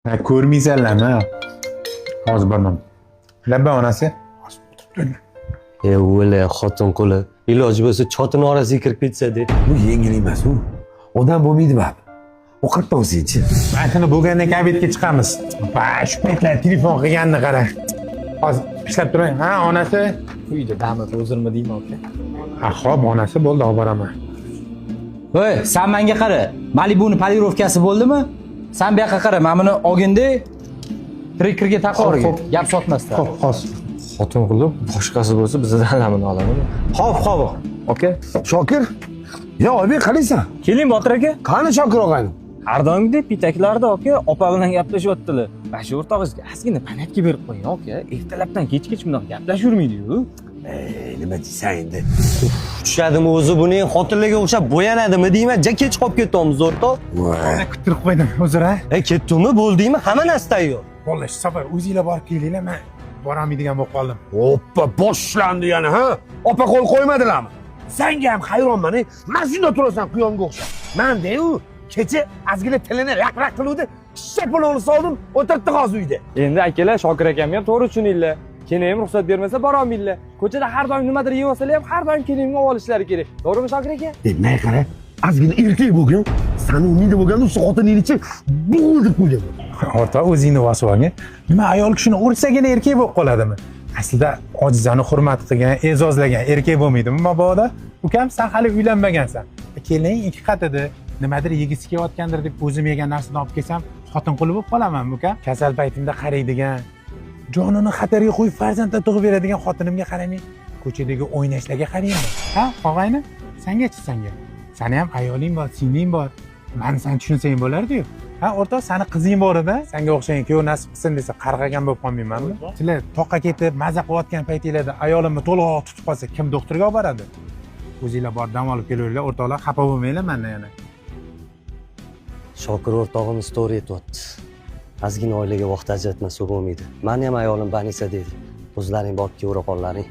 Ha, ko'rmaysanlarmi? Hozir boraman. Labba, onasi. Hozir o'tirib turing. E o'la xotin qo'li. Iloji bo'lsa chotini orasiga kirib ketsa de. Bu yengil emas u. Odam bo'lmaydi baribir. Ovqat olsangchi. Mana bo'lgandan keyin обед ga chiqamiz. Va shu paytlar telefon qilganini qara. Hozir ishlab turing. Ha, onasi. Uyda damib o'zirmi deyman, aka. Ha, xo'p, onasi, bo'ldi, olib boraman. Voy, san menga qara. Malibuni полировка si bo'ldimi? San bu yoqqa qara, mana buni olginda trekkerga taqib. Xo'p. Gap sotmasdan. Xo'p, hozir. Xotin qilib, boshqasi bo'lsa bizdan alamini oladi. Xo'p, xo'p. Aka. Shokir. Ya Oybek, qalaysan? Keling, Botir aka. Qani Shokir og'ayni? Har doimgidek pitaklarda, aka, opa bilan gaplashyaptilar. Mana shu o'rtog'ingizga ozgina понятка berib qo'ying, aka. Ertalabdan kechgacha bundoq gaplashavermaydi-yu. Ey, nima deysan endi? Tushadimi o'zi buning, xotinlarga o'xshab bo'yanadimi deyman, ja kech qolib ketyapmiz, o'rtoq. Voy. Kuttirib qo'ydim, uzr ha. E ketdimi, bo'ldingmi? Hamma narsa tayyor. Vallahi shu safar o'zinglar borib kelinglar, men borolmaydigan bo'lib qoldim. Oppa, boshlandi yana, ha? Opa qo'l qo'ymadilarmi? Sanga ham hayronman, ey. Mana shunda turasan quyonga o'xshab. Man-da-yu, kecha ozgina tilini laq-laq qiluvdi, shapaloqni soldim, o'tiribdi hozir uyda. Endi akalar, Shokir akamga ham to'g'ri tushuninglar. Keyin ruxsat bermasa borolmanglar. Ko'chada har doim nimadir yeb olsalar ham har doim kelinimga olib olishlari kerak. To'g'rimi, Shokir aka? Ey, men qara, ozgina erkak bo'lgin, sani o'rningda bo'lganda o'sha xotiningnichi bo'l deb qo'ygan. O'rtoq, o'zingni bosib olgin. Nima, ayol kishini ursagina erkak bo'lib qoladimi? Aslida ojizani hurmat qilgan, e'zozlagan erkak bo'lmaydimi mabodo? Ukam, san hali uylanmagansan. Kelining ikki qatida nimadir yegisi kelayotgandir deb o'zim yegan narsadan olib kelsam, xotin quli bo'lib qolamanmi, uka? Kasal paytimda qaraydigan, jonini xatarga qo'yib farzandlar tug'ib beradigan xotinimga qaramay, ko'chadagi o'ynashlarga qarayman. Ha, og'ayni, sangachi, sanga? Sani ham ayoling bor, singling bor. Mani san tushunsang bo'lardi-yu. Ha, o'rtoq, sani qizing bor edi. Sanga o'xshagan kuyov nasib qilsin desa, qarg'agan bo'lib qolmaymanmi? Sizlar toqqa ketib, maza qilayotgan paytinglarda ayolimni to'lg'oq tutib qolsa, kim doktorga olib boradi? O'zinglar borib dam olib kelaveringlar, o'rtoqlar, xafa bo'lmanglar mandan yana. Shokir o'rtog'imiz to'g'ri aytyapti. Ozgina oilaga vaqt ajratmasa bo'lmaydi. Mani ham ayolim Banisa deydi. O'zlaring borib kevra qollaring.